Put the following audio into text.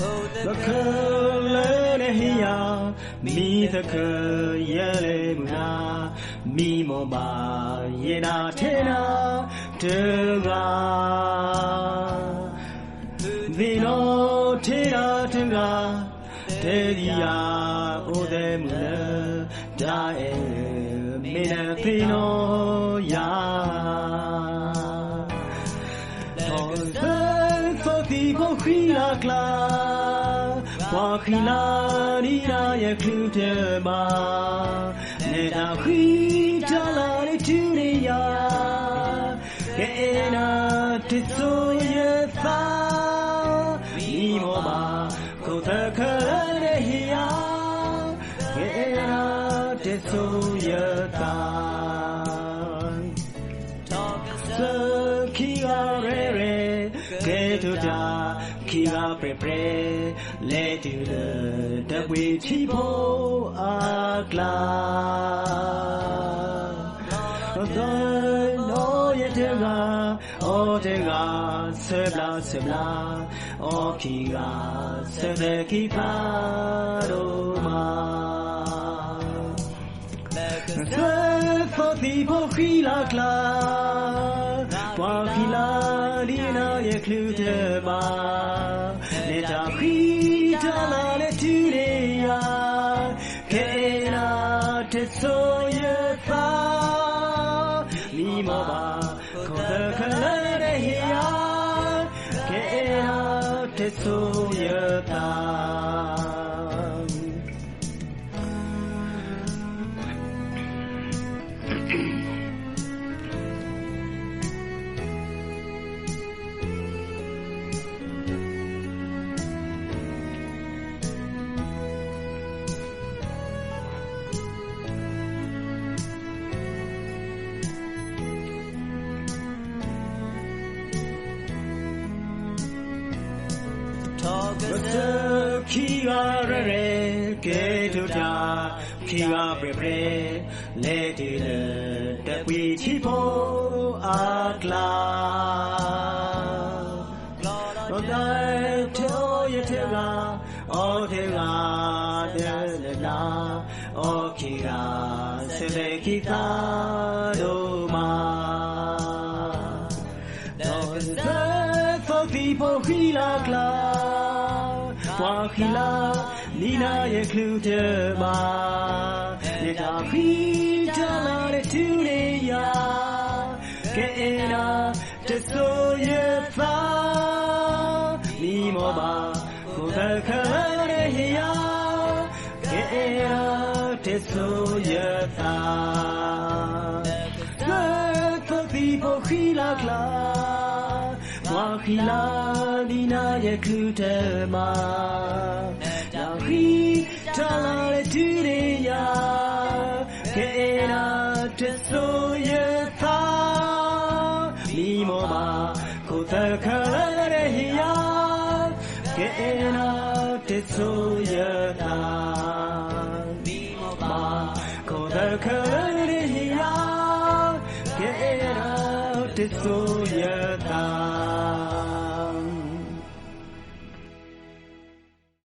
သခၢလၢနဟ့ၣ်ယၤ, မံသခၢယလဲၤမုၢ်နၤ, မံမီၢ်ဘၣ်ယဲဒၣ်ထဲနၤ, တဂၤ သ့ၣ်နီၣ်ထဲဒၣ်တဂၤ, တဲဒံးယၤအိၣ်သဲမုၢ်လၢ, တၢ်အဲၣ်မ့ၢ်နသ့ၣ်နီၣ်ယၤ ထီၣ်ကစၢၢ်သီသံးဖိဃံလၤကျါ, ပှၤဃံလၤဒံးနၤယချုးတဘၣ်, နဲတၢ်ဃံတၢ်လၤန့ၣ်တုၤန့ၢ်ယၤ, ကအဲၣ်နၤတစိၤယသး, မံမီၢ်ဘၣ်ခိၣ်သခၢလၢနဟ့ၣ်ယၤ, ကအဲၣ်နၤတစိၤယသး စၢခံဂၤရဲၣ်ရဲၣ်, ကဲထီၣ်တၢ်ခံဂၤပြဲၣ်ပြဲၣ်, လဲၤတုၤလၢတပှ့ၤထံဖိအကျါ, ဒီးနီၢ်ယဲၢ်တဂၤ, အီၤတဂၤ, ဆၢဘျါဆၢဘျါ, အီၣ်ခံဂၤ, ဆၢသဲခံသးဒိၣ်မး ကစၢၢ်သီသံးဖိဃံလၤကျါ, ပှၤဃံလၤဒံးနၤယချုးတဘၣ်, နဲတၢ်ဃံတၢ်လၤန့ၣ်တုၤန့ၢ်ယၤ, ကအဲၣ်နၤတစိၤယသး, မံမီၢ်ဘၣ်ခိၣ်သခၢလၢနဟ့ၣ်ယၤ, ကအဲၣ်နၤတစိၤယသး ကစၢၢ်ခံဂၤရဲၣ်ရဲၣ်, ကဲထီၣ်တၢ်ခံဂၤပြဲၣ်ပြဲၣ်, လဲၤတုၤလၢတပှ့ၤထံဖိအကျါ, ဒီးတၢ်ထီၣ်ယဲၢ်တဂၤ, အီၤတဂၤ, ဒၢလၢနၤ, အီၣ်ခံဂၤ, ဆၢသဲခံသးဒိၣ်မး ဒီးကစၢၢ်သီသံးဖိဃံလၤကျါ, ပှၤဃံလၤဒံးနၤယချုးတဘၣ်, နဲတၢ်ဃံတၢ်လၤန့ၣ်တုၤန့ၢ်ယၤ, ကအဲၣ်နၤတစိၤယသး, မံမီၢ်ဘၣ်ခိၣ်သခၢလၢနဟ့ၣ်ယၤ, ကအဲၣ်နၤတစိၤယသး ကစၢၢ်သီသံးဖိဃံလၤကျါ, ပှၤဃံလၤဒံးနၤယချုးတဘၣ်, တၢ်ဃံတၢ်လၤန့ၣ်တုၤန့ၢ်ယၤ, ကအဲၣ်နၤတစိၤယသး, မံမီၢ်ဘၣ်ခိၣ်သခၢလၢနဟ့ၣ်ယၤ, ကအဲၣ်နၤတစိၤယ